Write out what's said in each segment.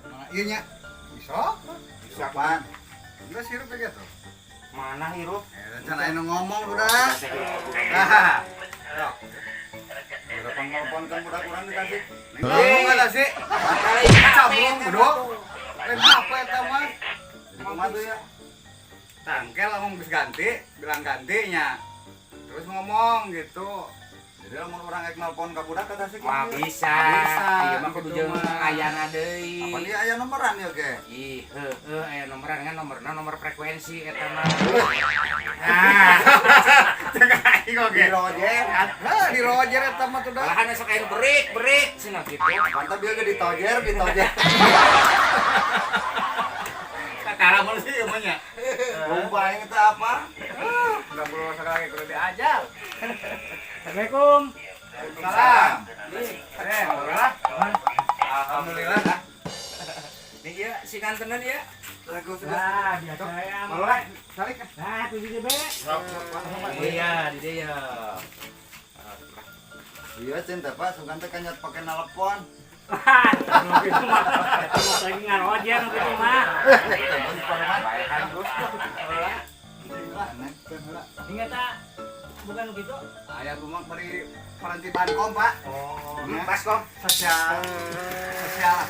Mana ieu nya? Bisa? Bisa. Pan. Enggak sirup kayak gitu. Mana hirup? Eh, can aya nu ngomong udah. Nah. Sok. Berapa nelpon kan budak urang di Tasik? Ngomong enggak sih? Cabrung bodoh. Lain HP eta mah. Jadi kumaha tuh ya? Tangkel ngomong geus ganti, bilang gantinya. Terus ngomong gitu. Jadi lamun urang rek nelpon ka budak ka Tasik. Wah, bisa. Bisa, Ieu mah kudu gitu jeung mah. Ayana deui. Apa dia aya nomoran ya ge? Ih, heueuh aya nomoran kan nomorna nomor frekuensi eta mah. Nah, Cek aing oge. Di Roger. Hah, di Roger eta mah tuh dah. Malahan sok aya break, break cenah kitu. Mantap dia ge ditojer, ditojer. Kakara mun sih ieu mah nya. Lupa aing teh apa? Udah perlu sekali lagi kudu diajar. Assalamualaikum. Salam. Eh, alhamdulillah. Alhamdulillah. Nih ya, si kantenan ya. Lagu sudah. Nah, biasa ya. Malu lah, salik. Nah, tuh di be. Iya, di dia ya. Iya cinta Pak, sugan teh kanyat pake nelpon. Wah, nu kitu mah. Eta mah lagi ngarojer nu kitu mah. Ingat tak? Bukan nu kitu. Aya rumah bari paranti Bankom, Pak. Oh. Ya. Baskom, Sosial. Sosial.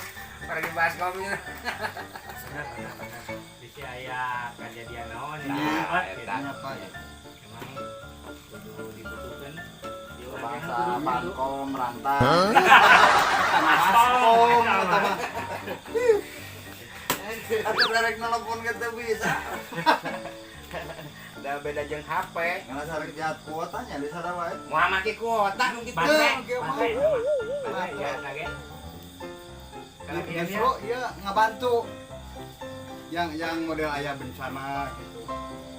para di baskom ya. Benar, benar, benar. Bisi aya kejadian naon Iya, ya. Gitu. Eta. Nya Pak. Emang kudu dibutuhkeun. Di urang Bangsa kudu gitu. Bankom rantai. Baskom eta mah. Atuh darek nelpon ge teu bisa. Da beda jeung HP. Karena sarek jahat kuotanya di sana wae. Moal make kuota nu kitu. Baterai, Kieu mah. baterai, baterai ya, lagi. Kalau dia Justru ya ngebantu yang model aya bencana gitu.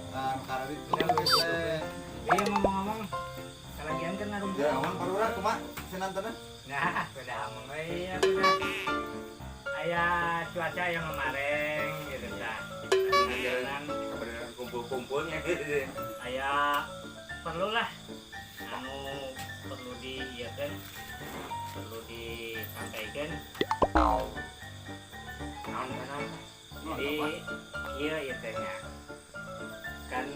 Nah, karena itu teh. Iya, ngomong-ngomong, kalagian kan ngarumpul. Ya aman parurah kumaha sinanteuna? Nah, udah ameng we ya udah. Aya cuaca yang kemarin gitu tah. Jalan Kebenaran kumpul-kumpulnya. aya perlulah anu perlu di iya kan perlu disampaikan. Naon naon. Jadi iya iya tehnya kan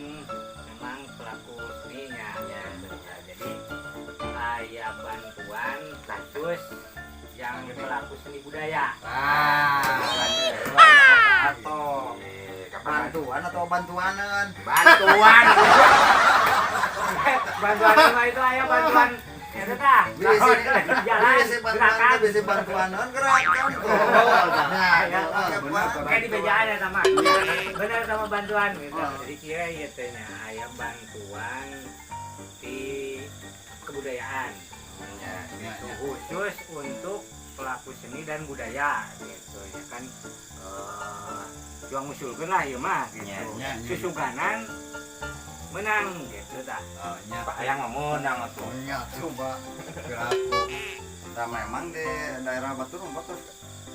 memang pelaku seninya ya, jadi aya bantuan khusus yang pelaku seni budaya. Ah. Atau bantuan atau bantuanan? Bantuan. Bantuan mah itu aya bantuan itu tah Bisi jalan bisi bantuan gerakan teh bisi bantuanan gerakan tuh. Nah, Ya, ya, bener, kayak di bejaan ya sama benar sama bantuan gitu. Oh. Jadi kira ieu teh nya aya bantuan di kebudayaan Ya, Ya, gitu, ya. khusus untuk pelaku seni dan budaya gitu ya kan, juang usulkeun lah ieu mah gitu. Ya, ya, ya. Susuganan menang gitu tah. Oh, nya. Pak Ayang mah meunang atuh. Nya coba piraku. Nah, memang di daerah Batur empat terus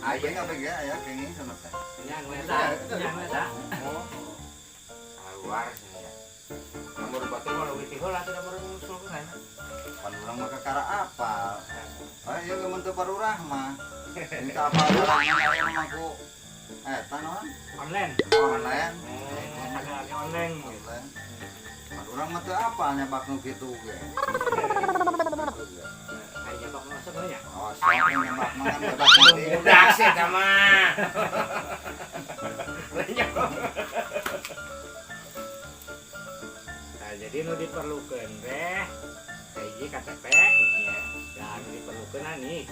Aya. aya nggak ya aya kenging sana teh. Nya nu eta, nya nu eta. Oh, Luar sini ya. Nomor Batur mah leuwih ti heula teh nomor ngusulkeun. Pan urang mah kakara apal. Ah, ieu geus teu parurah mah. Minta apal sorangan aya mah ku eta naon? Online. Online. Agak-agak online gitu. Online. Pan urang mah teu apal nyabak nu kitu ge. Aya nyabak masuk nya. Oh, sok nyabak mah kan nyabak nanti. Budak sih eta mah. Banyak. Nah, jadi nu diperlukeun teh hiji KTP Ya. dan nu diperlukeun nih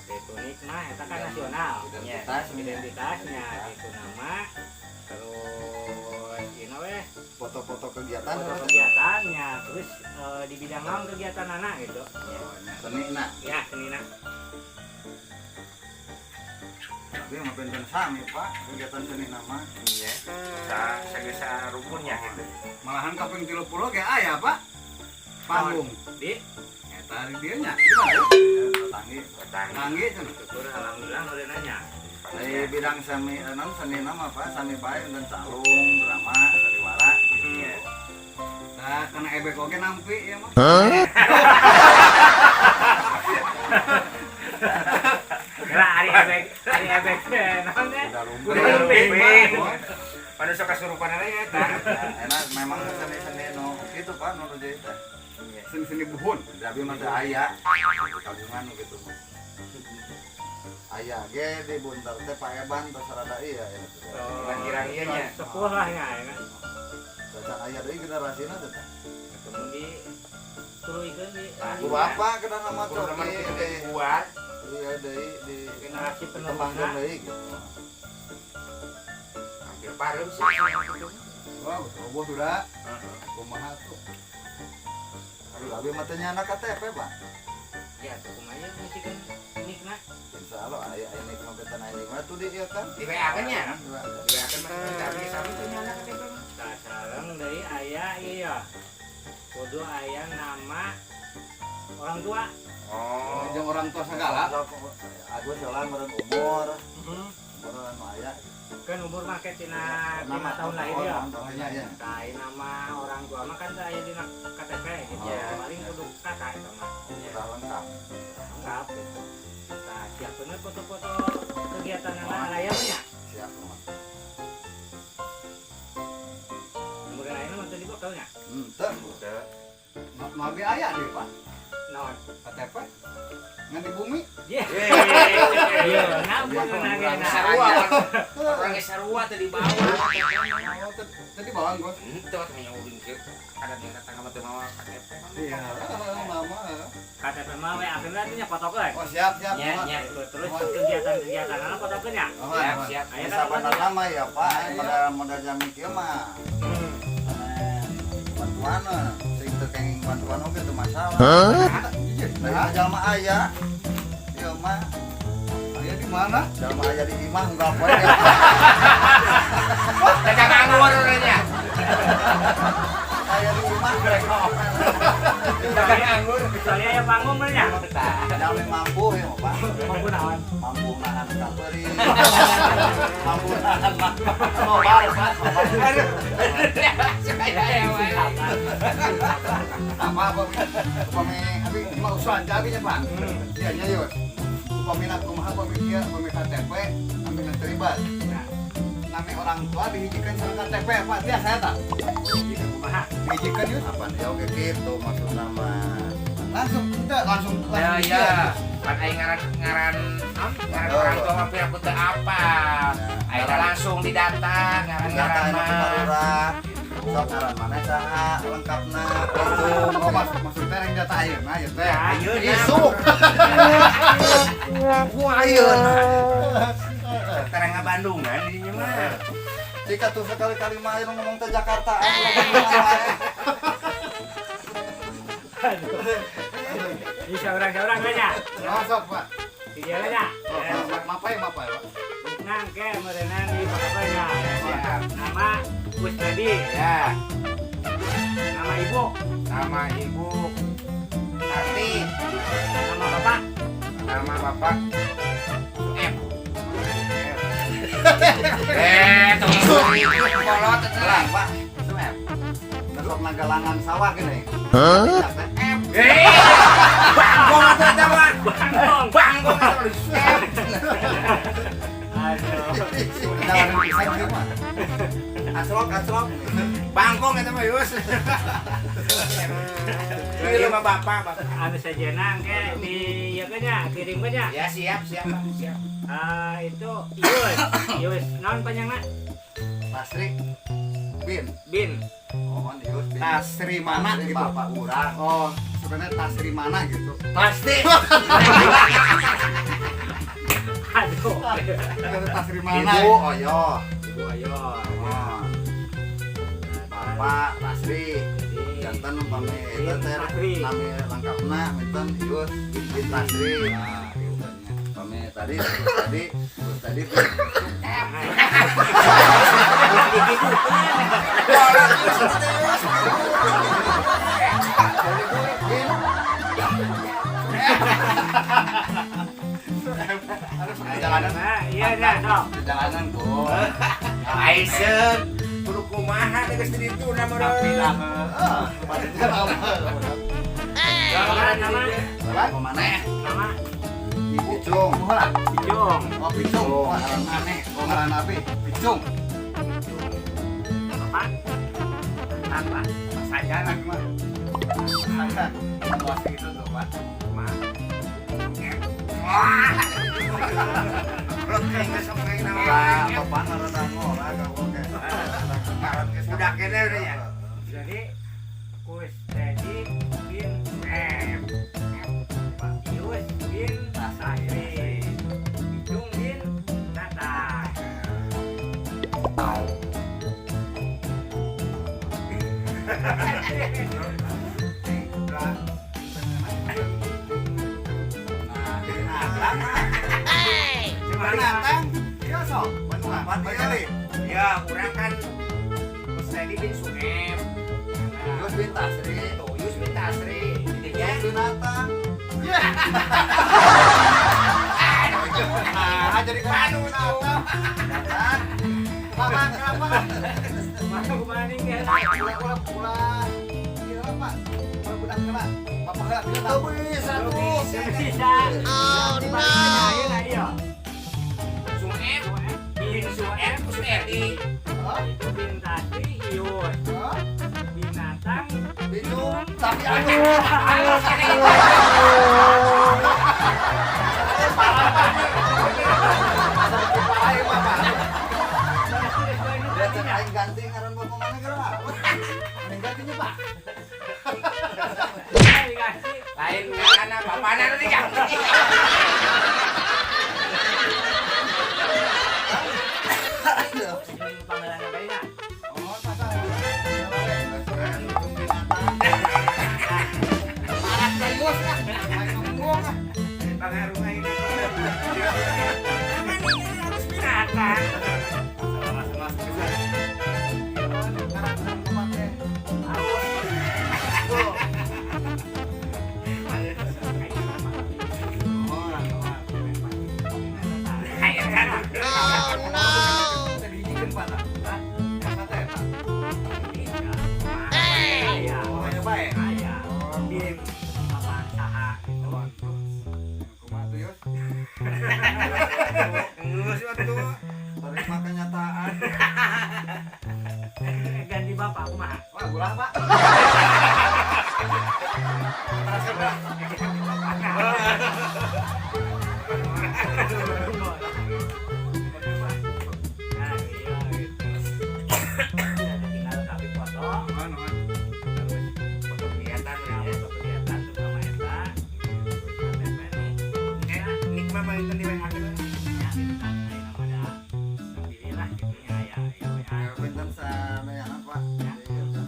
itu nik mah eta kan nasional. Identitas. Identitasnya itu nama terus ini weh Foto-foto kegiatan. Foto kegiatannya terus di bidang naon kegiatan anak gitu. Oh, nya seni nah. Ya, seni na. Tapi mah benten sami, Pak, kegiatan seni nama. Iya. Sa sagesa rupunnya gitu. Malahan kaping 30 ge aya, Pak. Panggung. Di Eta di dieu nya. Di mana? Tanggi. Petang. Tanggi cenah. Syukur alhamdulillah udah nanya. Di bidang sami non seni nama Pak, sami bae dan calung, drama, sandiwara gitu. Iya. Nah, Nah, karena ebek oge nampi ya mah. Kira ari ebek naon teh? Kuda lumping. Pada sok kasurupan aya eta. Enak memang seni-seni nu kitu Pak nu jadi teh. Seni-seni buhun. Tapi mah teu aya kagungan nu kitu mah. Aya ge di Buntar teh Pak Eban tos rada ieu ya. Kirang ieu nya. Sepuh lah nya ya. Cacan aya deui generasina teh. Ketemu di tuluykeun di Ku bapak kena nama Kudu cok mah di kitu buat. iya deui di generasi kembangkeun penerusna. deui gitu. Hampir pareum sih kitu. Wah, roboh sudah. Kumaha tuh? Aduh, abi mah teu nyana KTP, Pak. Ya, tuh kumaha ngisikan nikna. Insya Allah aya aya nik mah beten aya nik mah tuh di ieu kan. Di WA kan nya? Di WA kan mah tapi sami teu nyana KTP mah. Tah sareng deui aya ieu. Kudu aya nama orang tua. Oh. Jeung orang tua segala. Agus soalnya meureun umur, umur anu aya. Kan umur mah ke tina tina tahun lahir ya. Iya, iya. Tah aya nama orang tua mah kan teu aya dina KTP gitu. Iya. Paling kudu kakak eta mah. Udah lengkap. Lengkap gitu. Tah siapkeun we foto-foto kegiatan anak raya mah nya. Siap mah. Kemudian ayeuna mah teu dibekel nya. Henteu. Teu. Mau ge aya deui, Pak. Naon? KTP. Ngan di bumi. Iya. Iya, nampun nage Sarua. Orang ge sarua teu dibawa. Oh, tadi bawang gua. Henteu teh nya ulin kieu. Ada yang datang ka teu mawa KTP. Iya, mama. KTP mah we akhirnya atuh nya fotokeun. Oh, siap, siap. Nya nya. Terus kegiatan-kegiatan anak fotokeun nya. Oh, Siap, siap. Aya Bisa bener nama ya Pak, modal modal jamin kieu mah. Bantuan sing teu kenging bantuan oge teu masalah. Iya, Nah, jalma aya. Ieu mah aya di mana? jalma aya di imah unggal poe. Dagang anggur urangnya. Aya di imah grek. Dagang anggur. Kecuali aya panggung mah nya. Jalmi mampu ya mah Pak. Mampu naon? Mampu nahan kaperi. Mampu nahan nobar Pak. Aduh. Apa apa upami abi mah usulan abi nya, Pak. Iya, nya yuk. Upami na kumaha upami kieu upami KTP ambil terlibat. Nah, Nami orang tua dihijikan sareng KTP, Pak. Tiasa eta. gitu kumaha? Dihijikan yuk. Apaan ya oke gitu maksudna mah. Langsung udah langsung Ya langsung ya. Pan aing ngaran ngaran ngaran orang tua mah piraku teu apa. Aing langsung didata Data ngaran-ngaran anu mah. parurah. Sok ngaran maneh saha lengkapna gitu. Oh, maksudnya yang data ayeuna ya teh. Ayeuna. Isuk. Wah ayeuna. Terang Bandungan dinya mah. Jika tuh sekali-kali mah ayeuna ngomong teh Jakarta. Ini seorang-seorang we nya. Masuk, Pak. Di dieu nya. Oh, mapai mapai, Pak. Nang ke meureunan di fotokeun nya. Siap. Nama Kusnadi, Ya, nama ibu, nama ibu Tati, nama bapak. nama bapak M. Eh, tunggu. Kolot eta. Gelang, Pak. Suep. Besok nagalangan sawah gini. Hah? M. Eh, bangkong atuh eta mah. Bangkong. Bangkong atuh. M. Aduh. Jalanan pisan ieu mah. Aslok, aslok. Bangkong eta mah Yus. Ieu mah bapak, bapak. Anu sajena ke di ieu ke nya, kirim ke nya. Ya siap, siap, Pak, siap. Ah, itu Yus, Yus naon panjangna? Tasri. Bin. Bin. Oh, Yus bin. Tasri mana Tasri gitu. Bapak urang. Oh, sebenarnya tasri mana gitu. Pasti. Aduh. Tasri mana? Ibu Oyo. Ibu ayo. Oh. Bapak Tasri. Janten upami eta teh Tasri. nami lengkapna minten Yus bin Tasri. Nah, gitu nya. Upami tadi tadi terus tadi bin. Bin. Aduh, perjalanan Nah, iya dah, sok. perjalanan kok. Aisyah, kudu kumaha teh geus di ditu na Tapi meureun. lah. Ah, badannya lama. Nama Apa maneh? Nama Picung. Heula. Picung. Oh, Picung. Wah, ngaran aneh. Oh, ngaran abi. Picung. Bapak. Apa? Saja lagi mah. Saja. Luas itu tuh, Pak. Wah. Bapak rada ngora kamu ke. Udah kene udah ya. Jadi Kusredi bin M. Pak Ius bin Tasri. Picung bin Tata. Natang. Iya sok. Bandungan. Bali. Ya, urang kan Kusredi bin Sueb. Yus bin Tasri. Tuh, Yus bin Tasri. Intinya Yus bin Natang. Nah, jadi kan Natang. Natang. Bapak kenapa? Mana kemarin ya? Ulah ulah ulah. Iya Pak. Ulah budak heula. Bapak heula Itu bisa tuh. Bisa. Oh no. Ayo. Sueb bin Sueb Kusredi. Itu bin Tasri Ius. Binatang. Picung. Tapi aduh. Halus kene itu. Ayo Bapak. Dia cek aing ganti ngaran bapak mana geura. Ini gantinya Pak. Dikasih. Lain ngaranna bapana nu diganti. Ini panggilan apa ini? Oh, tata. Parah serius lah. Ayo ngomong ah. Pangaruh aing. Kan ini harus binatang. Ngaran bapak teh. Kayak kan. Teh dihijikeun Pak tah. Eta teh Pak. Oh, aya bae. Kumaha tuh, Yus? Geus atuh. Terima kenyataan. Ganti bapak kumaha? Wah, ulah, Pak. Transfer dah. Nah, iya gitu. Tinggal kami foto, Nuhun, nuhun. terus Foto kegiatan ya, ya. foto kegiatan terutama eta. Terus KTP nih. Eh, nikmah mah itu di WA gitu. Ya, gitu kan. Ayo nama ada pilih lah gitu ya, ya, ya, ya. Ya punten sadayana Pak. Ya. Iya, Eta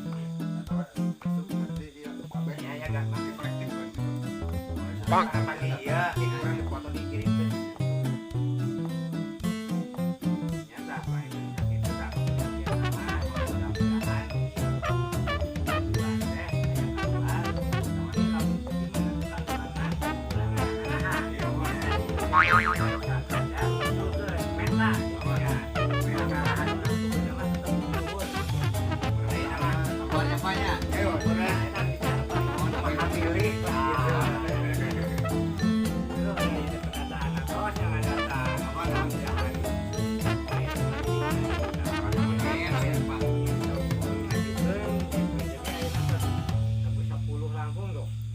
masuk nanti ieu kabeh. Ya ya gak Nanti praktik, Pak. Bang, apa iya, ini orang foto dikirim teh. Nyata apa ini? Itu tak. Ya, sama, mudah-mudahan bulan teh aya kabar, terutama nih lamun gimana tukang tanah, Iya, Pak. Kabarnya, Pak, ya? Ayo, Pilih Amin, amin, Pak.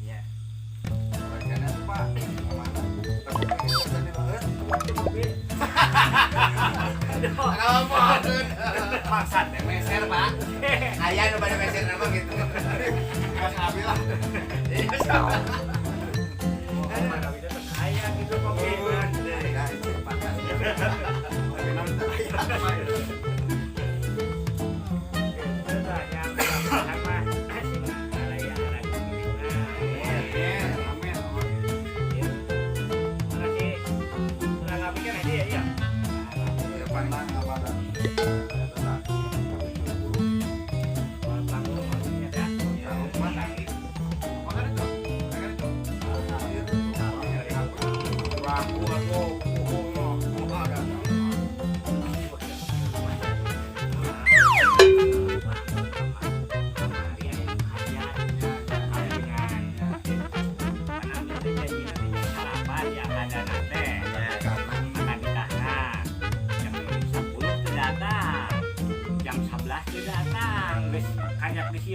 ya. Rencana tuh Pak. Kemana? Tapi bisa dibangun. Ngomongkeun. Maksad teh meser, Pak. Aya nu bade meser nama gitu. Geus abi lah. Ya, itu Pak. Tapi naon teh aya. Amin, amin. Ya pandang apa ada. Eta tah. Apa kan itu? Kan itu? Ragu atau bohong.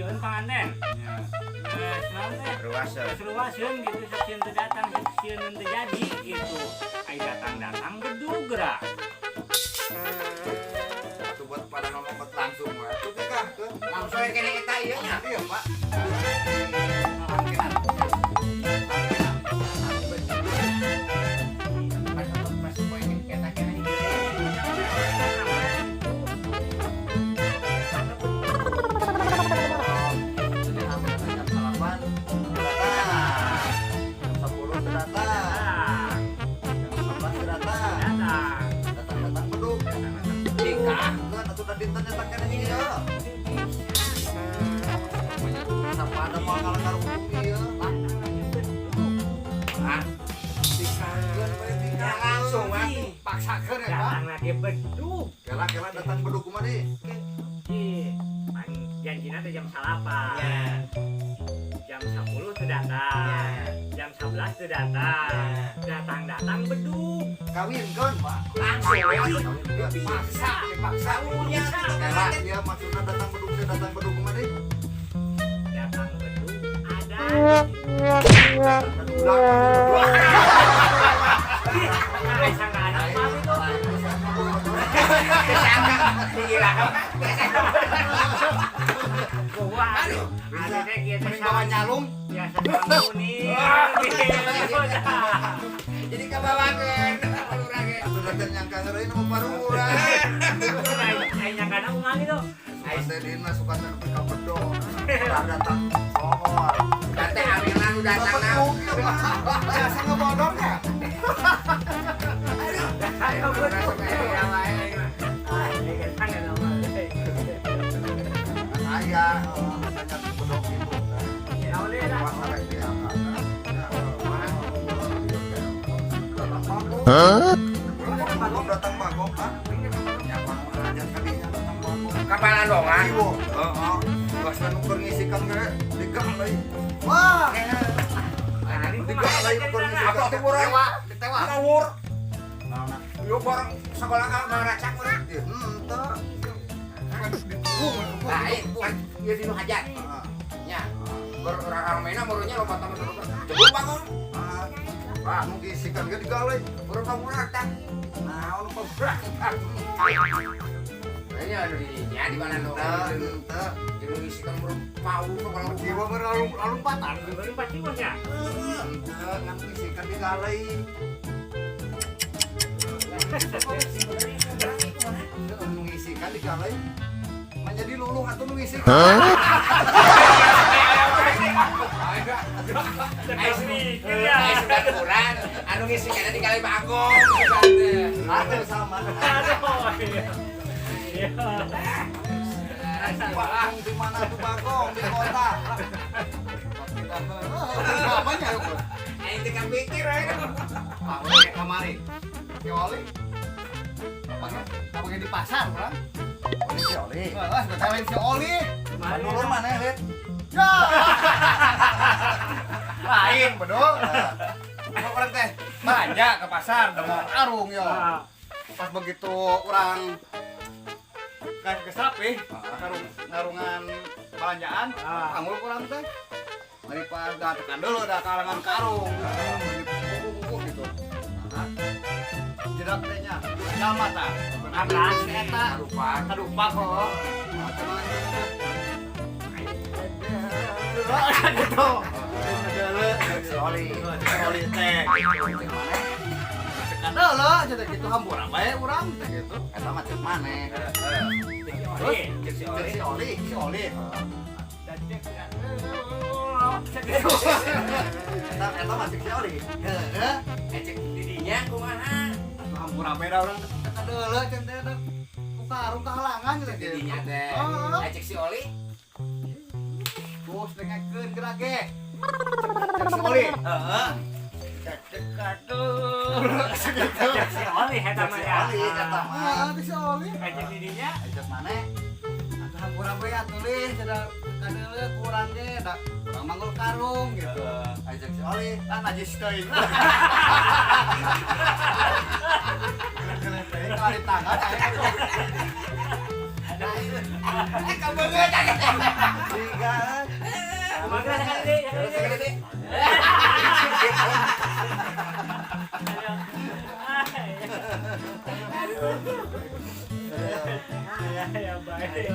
Sieun panganten. Geus naon teh? Ruaseun. Geus ruaseun gitu sok sieun teu datang, sok sieun teu jadi gitu. Ai datang-datang bedug geura. Atuh buat pada ngomong bet langsung we. Atuh tikahkeun. Langsung we kene eta ieu nya. Iya, Pak. Pas pas poe eta kene ieu. Jadi hampir jam 8 datang. Jam 10 datang. Datang, Jam 11 datang. datang. Datang-datang bedug. Tikahkeun atuh da dinten eta keneh ieu. Sapada moal ngalanggar hukum ieu. Ah, Tikahkeun we ya tikahkeun. langsung we. Paksakeun ya, Pak. Datang lagi bedug. Kela-kela datang bedug kumaha deui? Ih, pan janjina teh jam 9. Ya. Jam 10 teu datang. Ya. Jam 11 teu datang. Datang-datang bedug. Kawinkeun, Pak. Langsung we. Kawinkeun. Paksa, dipaksa. Punya Kela ieu maksudna datang bedug teh datang bedug kumaha deui? Datang bedug ada. Datang Nah, sangka ada apa itu? Kesangka gila. Wah, aduh. Ada teh kieu teh Mending bawa nyalung. biasa kuning. Jadi kabawakeun lurah ge. Atuh datang nyangka heureuy nu parurah. Aing nyangkana kumaha gitu. Suka teh dina suka teh nepi ka bedog. Udah datang songor. Teh amilna nu datang na. Biasa ngebodornya. Aduh, masuk aya wae. Kan aya banyak bedog gitu. Puasa rek diangkat. Hah? Bagong datang bagong, ha? Ya, ajar kadinya datang bagong. Kapalan dongan. Iwo, heeh. Bahasa nu keur ngisikan ge digang deui. Wah, Digang deui nu keur ngisikan. Apa tuh burung? tewa, ditewa. Ngawur. Naonna? Yo bareng sekolah ngaracak mah. Ih, henteu. Dipukul, dipukul, Lain, dipukul. ieu dinu hajat. Heeh. Nya. Berramena murunya lompat sama sama. Jebul bangun. Ah, Wah, nu ngisikan ge digalai. Burung pamurah tah. Naon pabrak. Ini anu di dinya di mana Henteu, dong. henteu. Jadi ngisikan burung pau kalau Jiwa berlalu-lompatan. Henteu, ngan ngisikan digalai. Henteu, nu ngisikan digalai. Menjadi luluh atuh nu ngisikan. Ai sudah kurang, anu ngisikan di kali Bagong. Atuh sama. Bagong di mana tuh Bagong di kota. Namanya ya, Aing teh kapikir we. Pakai kamari. Si Oli. Pakai di pasar, orang. Oli si Oli. Wah, sebetulnya lain si Oli. Padulur mana Lid? Ya. Lain, bedul. Mau orang teh belanja ke pasar, demong arung yo. Pas begitu orang ke sapi, ngarungan belanjaan, panggul kurang teh. Dari pas dah tekan dulu dah kalangan karung. Buku-buku gitu. Jedak teh nya, jalma tah. Apaan? Si eta kadupa kok. Gitu. Si Oli. Si Oli teh. Cek mana? Tekan dulu, jadi gitu hampura bae urang teh gitu. Eta mah cek mana? Terus Cek si Cek Oli. si Oli. si Oli. Eta eta mah cek si Oli. Heeh. Eh cek didinya kumaha? Atuh hampura bae da urang tekan deuleu cenah teh da. Ku karung kahalangan cenah Cek didinya teh. Heeh. Eh cek si Oli. Terus dengekeun geura ge. Cek si Oli. Heeh. Cek cek aduh. Segitu. Si Oli eta mah ya. Si Oli eta mah. Heeh, cek si Oli. Cek didinya. Cek mana? Atuh hampura bae atuh lih cenah tekan deuleu ku urang ge da urang manggul karung gitu. Cek si Oli. Lah najis teuing. Geuleuh teuing kalau di tangan aya. Kabeungeut. Tiga. Mangga sekali deui, sekali deui. Ya ya baik.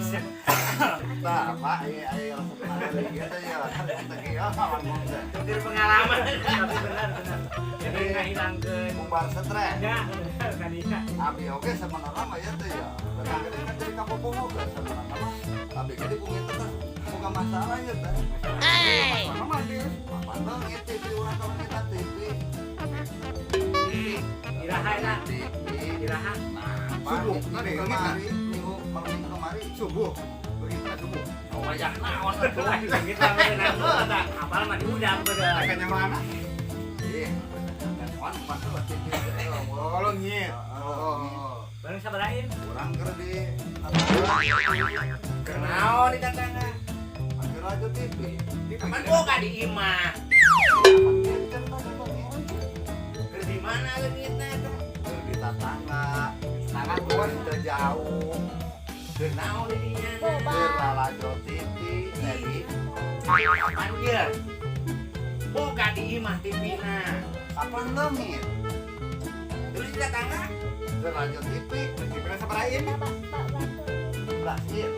Tah, Pak, ieu aya resep gitu ya. Kita kieu ngomong teh. Jadi pengalaman tapi benar benar. Jadi ngahilangkeun. Mumbar stres. Ya, benar kali ya. Abi oge sebenarnya mah ya teh ya. Kadang-kadang kan jadi kapopoho oge sebenarnya mah. Abi ge di bumi teh boga masalah ya teh. Masalah mah di papan leungit TV urang ka kita TV. Iraha eta. TV. Iraha. Nah, Subuh, minggu tadi, kemari, minggu malam minggu kemari. Subuh. Begitu subuh. Oh, wayah naon atuh. Leungit lah bener. Apal mah diudak bener. Kayaknya mana? Iya. Wan pas lah TV. Oh, leungit. Oh. Bareng sabarain. Urang keur di Keur naon di tetangga? Akhir aja TV. Kapan boga di imah? Keur di mana leungitna eta? Keur di tetangga. Tetangga gua teu jauh. Keur naon di dinya? Keur lalajo TV tadi. Kapan ieu? Boga di imah TV-na. Kapan leungit? Terus di tetangga? Keur lalajo TV. TV na sabarain? Brasil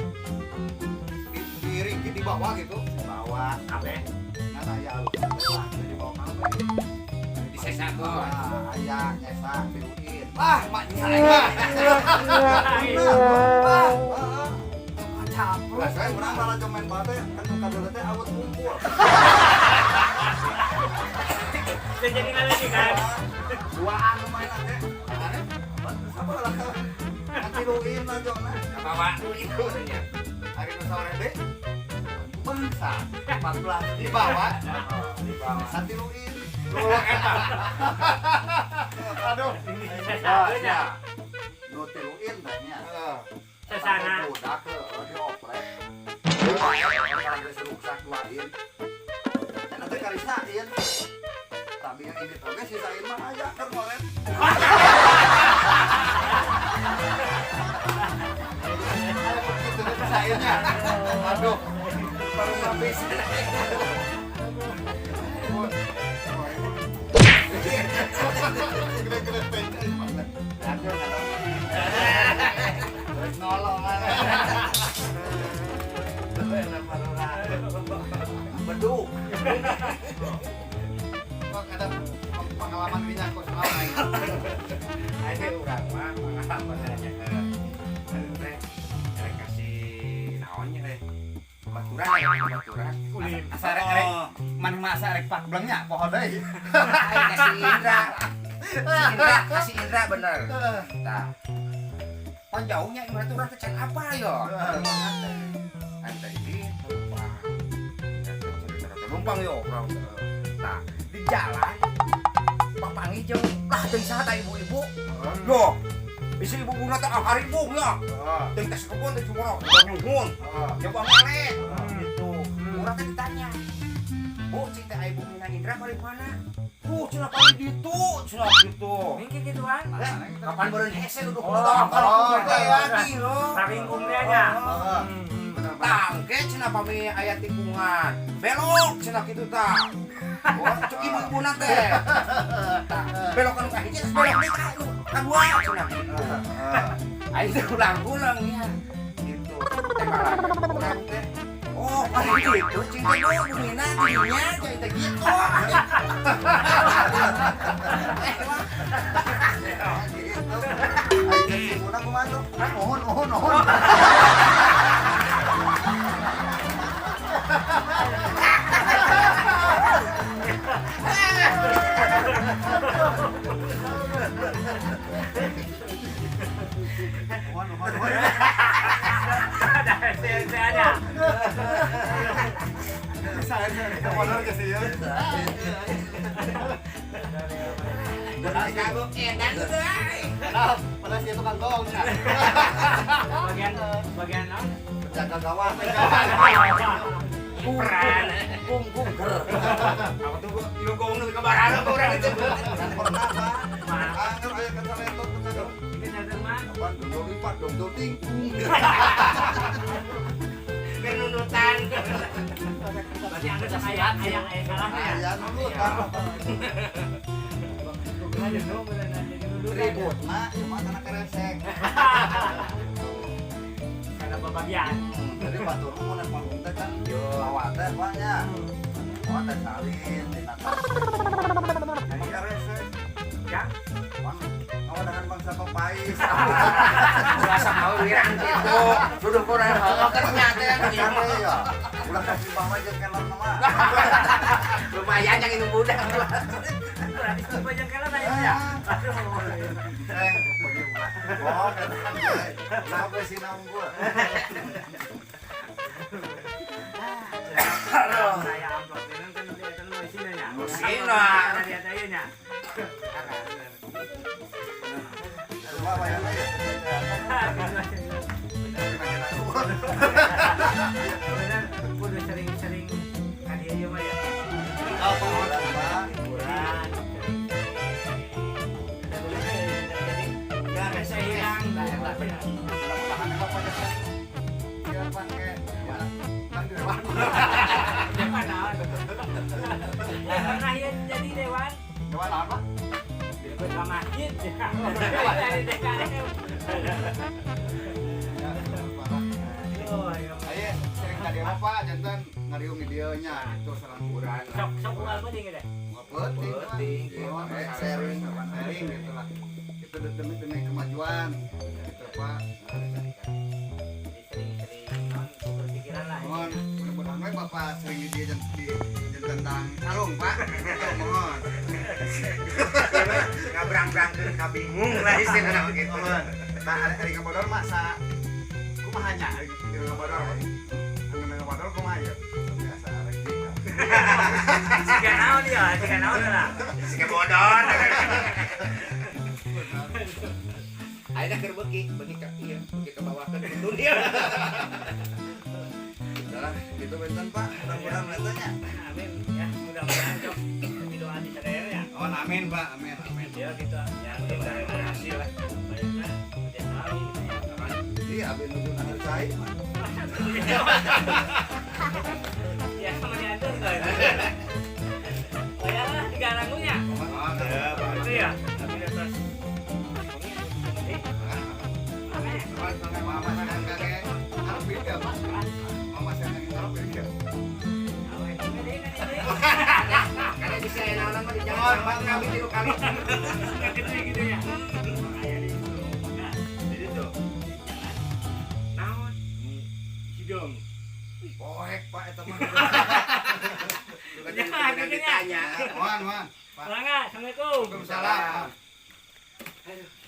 Di ringki di bawah gitu. bawa Abe. ngan aya alus lah di bawah kabeh. Di sesa gua. Ah, aya nyesa diuin. Ah, mak nyai mah. Ah, Capruk. Lah saya urang lalajo main bal teh kan nu kadeuleut teh awet kumpul. Jadi lagi kan. Duaan nu main teh. Apa lah ngatiluin lajona. Bawa itu nya. Hari nu sore deui Bangsa 14 di bawah. Di bawah. Ngatiluin. Tuh eta. Aduh. Sesana. Nu tiluin teh nya. Heeh. Sesana. Budak heueuh dioprek. Orang geus ruksak duain. Eta teh karisain. Tapi yang ini oge sisain mah aya keur ngoret. Itu sisainnya. Aduh. Baru habis. Gede-gede teh. Terus nolong mana. Beduk. Kok ada pengalaman minyak kok selama ini. Ayo urang mah pengalaman aja ke teh rek kasih naonnya teh. Baturan ya, baturan. Ulin. Asa rek rek maneh mah asa rek pak blengnya poho deui. Ayo kasih Indra. Si Indra, kasih Indra bener. Tah. Pan jauhnya Indra tuh urang teh can apa yo? Ante ini numpang. Numpang yo urang. Tah, di jalan papangi jeung lah teuing saha tah ibu-ibu. Yo. Isi ibu-ibu teh haribung ya. Teuing teh kebon teh cumoro, nuhun. Coba male gitu. Urang teh ditanya. Bu, cing teh ibu Mina Indra balik mana? Bu, cenah kali ditu, cenah gitu. Mingki gituan. Eh, kapan beureun hese duduk Oh, kalau oh, lagi lo. Saringkungnya nya. Tangke cenah pami aya tikungan. Belok cenah kitu tah. Oh, cek ibu-ibuna teh. Tah, belok anu ka hiji terus belok deui ka kadua cenah kitu. Aing teh ulang-ulang ya. Gitu. Teh malah urang teh. Oh, paling gitu cing teh bu Mina dinya cing teh gitu. Gitu. Aing cek ibuna kumaha tuh? Nuhun nuhun nuhun. Nuhun nuhun nuhun. Ada hese-hese-nya. Bener ke sih ya. Kagok edan euy. Nah, pada sih tukang gongnya. Bagian bagian naon? Penjaga gawang. Peran punggung ger. Aku tuh lu gong nu kabarana urang itu. Kan pernah Pak. Mah. Angger aya kasaretot penjaga. Ini sadar mah. Kapan Pan dongdol lipat, dongdol tingkung. Kenunutan. Berarti anda aya aya aya salahnya ya. Aya nunutan. Kumaha jenuh bener jadi nunutan. Ribut mah, ieu mah kana keresek. Karena babagian. Jadi batur mah mun panggung teh kan bawa teh Pak nya. Bawa teh salin dina tas. Emang keresek. Ya. Pan ngawadangan bangsa papais. Puasa mau wirang gitu. Duduh kurang heuh kan nya teh. Kare ya. Ulah kasih bawa jeung kelon mah. Lumayan yang itu budak. Berarti sepanjang kala aya ya. Aduh. Eh, oh, kan. Sampai sinam gua. Saya amplop ini kan nanti akan mau isinya nya. Isina. Dari ada nya. Cuma bayangnya ya. Benar, kudu sering-sering ka dieu ieu mah ya. Oh, hiburan, Pak. Hiburan, sering-sering. Jadi jangan saya hilang. Mudah-mudahan Bapak jangan ya pakai ya kan di dewan. Dewan naon? Ya pernah ya jadi dewan. Dewan apa? Dewan masjid. Dari DKM. Ya, parah. Oh, iya. Ayo sering ka dieu Pak, janten ngariung di dieu nya gitu sareng hiburan. Sok sok unggal penting gitu. Unggal peuting, Pak. Peuting. Iya, sharing, sharing gitu lah. Itu demi demi kemajuan gitu Pak. Jadi sering-sering non berpikiran lah. Mohon mudah-mudahan we Bapak sering di dieu di tentang calung Pak. Gitu, mohon. Ngabrang-brangkeun ka bingung lah istilahna mah gitu. Mohon. Nah, ari ngabodor mah sa kumaha nya ari ngabodor. Anu ngabodor kumaha ieu? Biasa arek kita. Siga naon ya, siga naon lah. Siga bodor. Ayeuna keur beuki, beuki ka ieu, beuki ka bawah ke dunia. Udah, gitu benten Pak. Mudah-mudahan bentennya. Amin ya, mudah-mudahan cok di doa di sadaya ya. Oh, amin Pak, amin, amin. Ya gitu. Ya, mudah-mudahan berhasil lah. Banyaknya udah tahu gitu ya. Iya, abis nuju nahar cai mah. Ya sama diatur tuh. Oh ya lah, tiga rangunya. Oh, Ya, itu ya. Tapi di atas. Mama sayang kakek. Harap beda, Pak. Mama sayang harap beda. Karena bisa enak mah di jalan sama kami tilu kali. Gitu ya. Makanya di situ. Nah, Jadi tuh. naon? Hidung. Poek Pak eta mah. Bukan jadi ditanya. Mohon, mohon. Pak. Mangga, Assalamualaikum. Waalaikumsalam. Aduh.